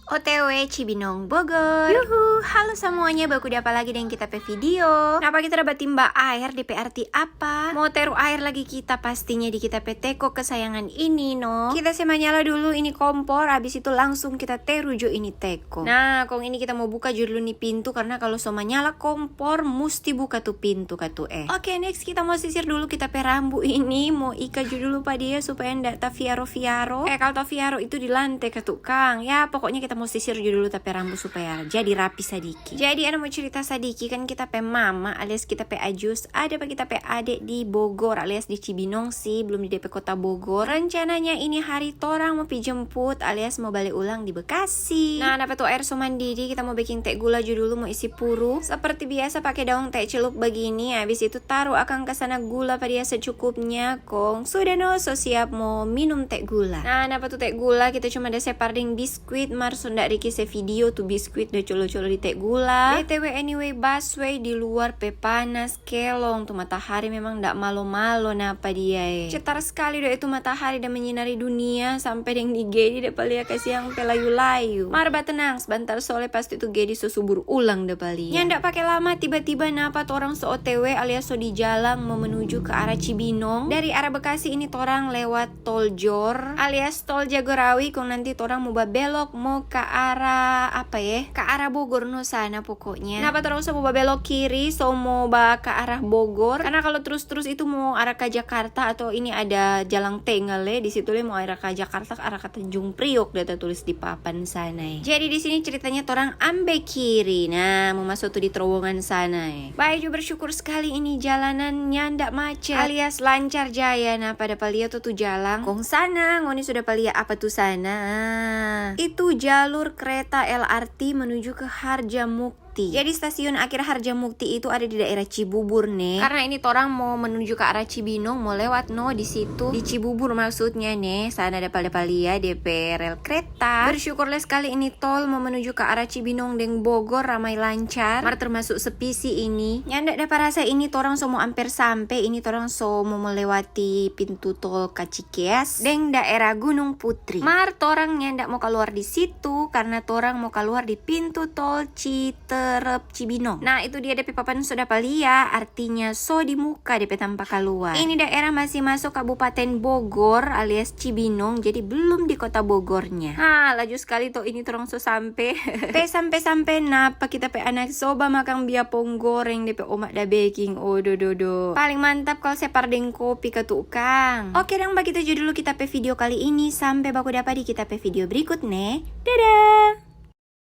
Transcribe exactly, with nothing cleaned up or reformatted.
O T W Cibinong Bogor. Yuhu, halo semuanya, baku dapa lagi deng kita pe video. Napa kita da batimba aer, depe arti apa? Mo teru aer lagi kita pastinya di kita pe teko kesayangan ini, no. Kita se manyala dulu ini kompor, abis itu langsung kita teru jo ini teko. Nah, kong ini kita mo buka jo dulu ni pintu, karna kalu so manyala kompor, musti buka tu pintu katu, eh. Oke, next kita mo sisir dulu kita pe rambu ini, mo ika jo dulu pa dia supaya nda tafiaro-fiaro. Eh, kalu tafiaro itu di lante katu, kang. Ya, pokoknya kita mo sisir jo dulu ta pe rambu supaya jadi rapi sadiki. Jadi, ada mo cerita sadiki, kan kita pe mama alias kita pe ajus ada pa kita pe ade di Bogor alias di Cibinong sih, belum di depe kota Bogor. Rencananya ini hari torang mo pi jemput alias mo bale ulang di Bekasi. Nah, napa tu aer so mandidi, kita mo beking te gula jo dulu, mo isi puru. Seperti biasa pake daong te celup bagini, abis itu taru akang ka sana gula pa dia secukupnya, kong sudah no, so siap mo minum te gula. Nah, napa tu te gula, kita cuma da separ deng biskuit, mar so nda Riki se video tu biskuit da colo-colo di te gula. B T W, anyway, busway di luar pe panas kelong, tu matahari memang nda malo-malo napa dia, eh. Cetar skali do itu matahari da menyinari dunia, sampe deng di Gedi dapa lia kasiang pe layu-layu. Mar batenang, sbantar sole pasti tu Gedi so subur ulang dapa lia. Nyanda pake lama, tiba-tiba napa torang so O T W alias so di jalang mo menuju ke arah Cibinong. Dari arah Bekasi ini torang lewat Tol Jor alias Tol Jagorawi, kong nanti torang mo babelok mo ka arah apa ye? Ka arah Bogor no sana pokoknya. Napa torang so mo babelok kiri, so mo ba ka arah Bogor. Karna kalu trus-trus itu mo arah ka Jakarta atau ini ada jalang tengah le, di situ le mo arah ka Jakarta, arah ka Tanjung Priok, da tatulis di papan sana, eh. Jadi di sini ceritanya torang ambe kiri, nah, mo maso tu di terowongan sana, eh. Bae jo, bersyukur skali ini jalanan nyanda macet alias lancar jaya. Nah, pada pa lia tu, tu jalang. Kong sana, ngoni sudah pa lia apa tu sana? Itu jalur kereta L R T menuju ke Harjamukti. Jadi stasiun akhir Harjamukti itu ada di daerah Cibubur ne. Karna ini torang mo menuju ke arah Cibinong, mo lewat no di situ. Di Cibubur maksudnya ne, sana dapa, dapa lia depe rel kereta. Bersyukur le skali ini tol mo menuju ke arah Cibinong deng Bogor ramai lancar. Mar termasuk sepi sih ini. Nyanda dapa rasa ini torang so mo amper sampe, ini torang so mo melewati pintu tol Kacikeas deng daerah Gunung Putri. Mar torang nyanda mo kaluar di situ karna torang mo kaluar di pintu tol Citerep Cibinong. Nah, itu dia depe papan so dapa lia, artinya so di muka depe tampa kaluar. Ini daerah masih maso Kabupaten Bogor alias Cibinong, jadi belum di kota Bogornya. Ha, laju skali to ini torang so sampe. Pe sampe-sampe napa kita pe anak so ba makang biapong goreng depe oma da beking. Odo dodo. Paling mantap kalu separ deng kopi katu kang. Oke dang, bagitu jo dulu kita pe video kali ini. Sampe baku dapa di kita pe video berikut ne. Dadah!